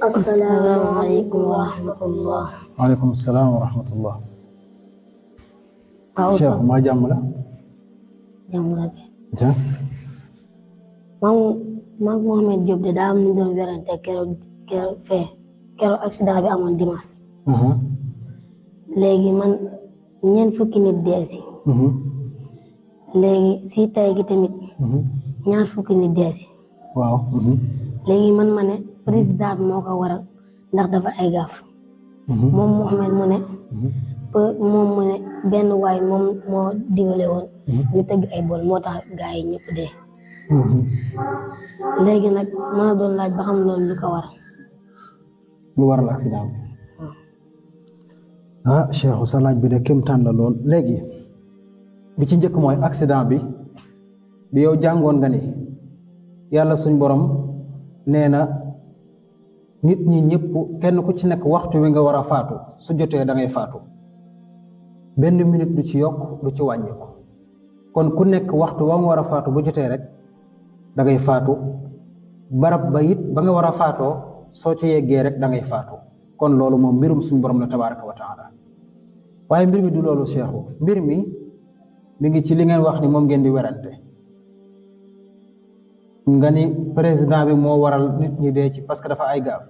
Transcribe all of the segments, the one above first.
Assalamualaikum warahmatullah. Waalaikumsalam warahmatullah. Cheikh ma jàmm la. Jàmm la kay. Ja. Maag Mohamed Diop de daa am ñu doon werante keroog accident bi amoon dimanche. Léegi man ñeent fukki nit dee si. Léegi si tay gi tamit ñaar fukki nit dee si. Waaw. Léegi man ma ne président bi moo ko waral ndax dafa ay gaaf. Moom Mohamed mu ne benn waay moom moo digale woon ñu tëgg ay bool moo tax gaa yi ñëpp dee. Léegi nag ma doon laaj ba xam loolu lu ko waral. Lu waral accident bi. Cheikh sa laaj bi de kéemtaan la lool. Léegi bi ci njëkk mooy accident bi yow jàngoon nga ni yàlla suñ borom nee na nit ñi ñëpp kenn ku ci nekk waxtu wi nga war a faatu su jotee da ngay faatu benn minute du ci yokk du ci wàññiku kon ku nekk waxtu wa nga war a faatu bu jotee rek da ngay faatu barab ba it ba nga war a faatoo soo ci yeggee rek da ngay faatu kon loolu moom mbirum suñ borom la tabaraka wa taala waaye mbir mi du loolu Cheikhu mbir mi ngi ci li ngeen wax ni moom ngeen di werante nga ni président bi moo waral nit ñi dee ci parce que dafa ay gaaf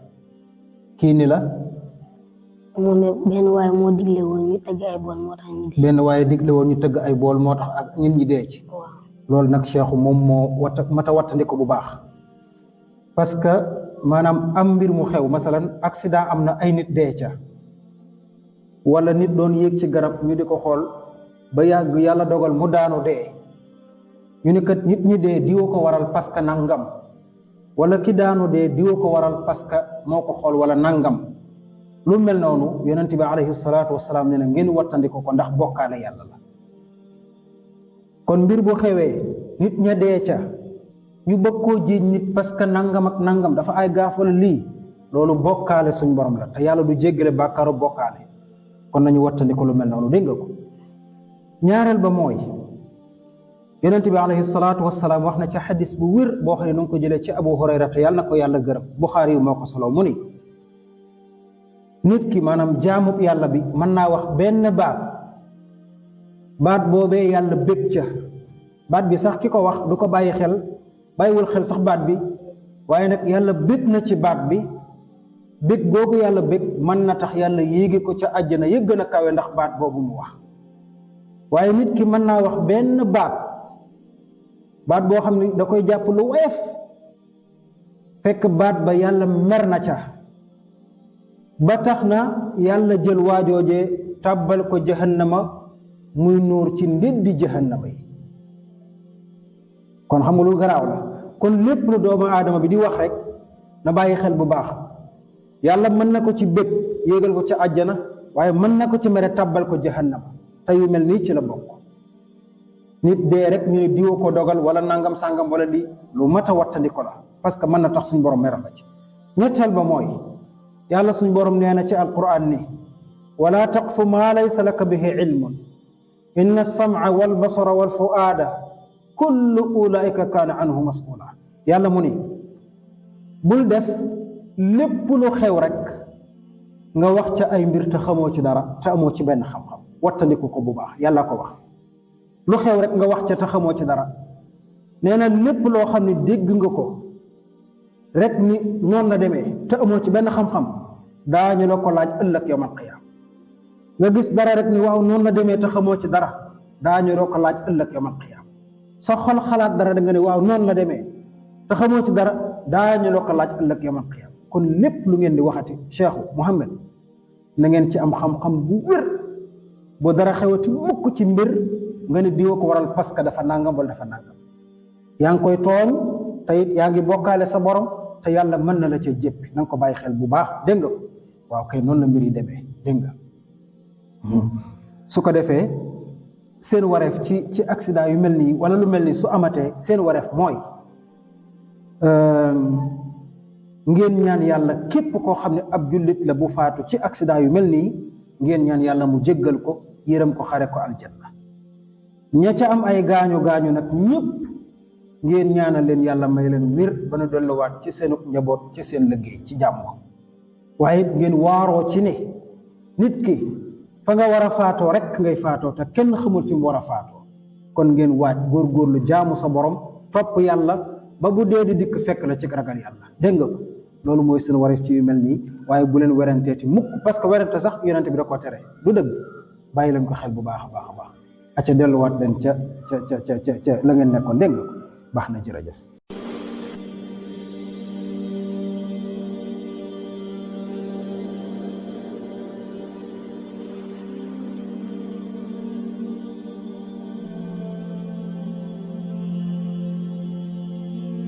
kii ni la mu ne benn waaye moo digle woon ñu tëgg ay bool moo tax ñu dee. benn waaye digle woon ñu tëgg ay bool moo tax ak nit ñi dee ci. Waaw loolu nag Cheikhu moom moo mata wattandiko bu baax parce que maanaam am mbir mu xew masalan accident am na ay nit dee ca wala nit doon yéeg ci garab ñu di ko xool ba yàgg yàlla dogal mu daanu dee ñu ne kat nit ñi dee diwoo ko waral parce que nangam wala ki daanu dee diwoo ko waral parce que moo ko xool wala nangam lu mel noonu yonent bi alayhi salaatu wasalaam ne na ngeen wattandiko ko ndax bokkaale yàlla la kon mbir bu xewee nit ña dee ca ñu bëgg koo jiiñ nit parce que nangam ak nangam dafa ay gaaf wala lii loolu bokkaale suñ borom la te yàlla du jéggale bàkkaaru bokkaale kon nañu wattandiko lu mel noonu dégg nga ko ñaareel ba mooy yonent bi alayhi salaatu wasalaam wax na ci xadis bu wér boo xam ne nu ngi ko jëlee ci Abu Hurayra te yàlla na ko yàlla gërëm Buxaari yu moo ko solo mu ni nit ki maanaam jaamub yàlla bi mën naa wax benn baat boobee yàlla bég ca baat bi sax ki ko wax du ko bàyyi xel bàyyiwul xel sax baat bi waaye nag yàlla bég na ci baat bi bég googu yàlla bég mën na tax yàlla yéegi ko ca àjjana yëg gën a kawe ndax baat boobu mu wax waaye nit ki mën naa wax benn baat boo xam ne da koy jàpp lu woyof fekk baat ba yàlla mer na ca ba tax na yàlla jël waajoojee tàbbal ko jahannama muy nuur ci ndéddi jahannama yi kon xam nga lu garaaw la kon lépp lu doomu aadama bi di wax rek na bàyyi xel bu baax yàlla mën na ko ci bég yéegal ko ca àjjana waaye mën na ko ci mere tàbbal ko jahannama te yu mel nii ci la bokk nit dee rek ñu ne diwoo ko dogal wala nangam sàngam wala lii lu mat a wattandiko la parce que mën na tax suñ borom meral la ci ñetteel ba mooy yàlla suñ borom nee na ci alquran ni wala taqfu maa laysa laka bihi ilmun inna as-sam'a wal basara wal fu'aada kullu ulaika kaana anhu mas'ula yàlla mu ni bul def lépp lu xew rek nga wax ca ay mbir te xamoo ci dara te amoo ci benn xam-xam wattandiku ko bu baax yàlla ko wax lu xew rek nga wax ca te xamoo ci dara nee na lépp loo xam ne dégg nga ko rek ni noonu la demee te amoo ci benn xam-xam daañu la ko laaj ëllëg yawmal qiyaama nga gis dara rek ni waaw noonu la demee te xamoo ci dara daañu la ko laaj ëllëg yawmal qiyaama sa xol xalaat dara da nga ne waaw noonu la demee te xamoo ci dara daañu la ko laaj ëllëg yawmal qiyaama kon lépp lu ngeen di waxati Cheikhu Mouhamed na ngeen ci am xam-xam bu wér boo dara xewati mukk ci mbir nga ne diwa ko waral parce que dafa nangam wala dafa nangam yaa ngi koy tooñ te it yaa ngi bokkaale sa borom te yàlla mën na la ca jéppi na nga ko bàyyi xel bu baax dégg nga waaw kay noonu la mbir yi demee dégg nga su ko defee seen wareef ci accident yu mel nii wala lu mel nii su amatee seen wareef mooy ngeen ñaan yàlla képp koo xam ne ab jullit la bu faatu ci accident yu mel nii ngeen ñaan yàlla mu jéggal ko yërëm ko xare ko aljanna ña ca am ay gaañu nag ñëpp ngeen ñaanal leen yàlla may leen wér ba nu delluwaat ci seen njaboot ci seen liggéey ci jàmm waaye ngeen waaroo ci ne nit ki fa nga war a faatoo rek ngay faatoo te kenn xamul fi mu war a faatoo kon ngeen waaj góorgóorlu jaamu sa borom topp yàlla ba bu dee di dikk fekk la ci ragal yàlla dégg nga ko loolu mooy seen wareef ci yu mel nii waaye bu leen weranteeti mukk parce que werante sax yonente bi da ko tere du dëgg bàyyi leen ko xel bu baax a baax a baax acca delluwaat leen ca la ngeen nekkoon dégg nga ko baax na jërëjëf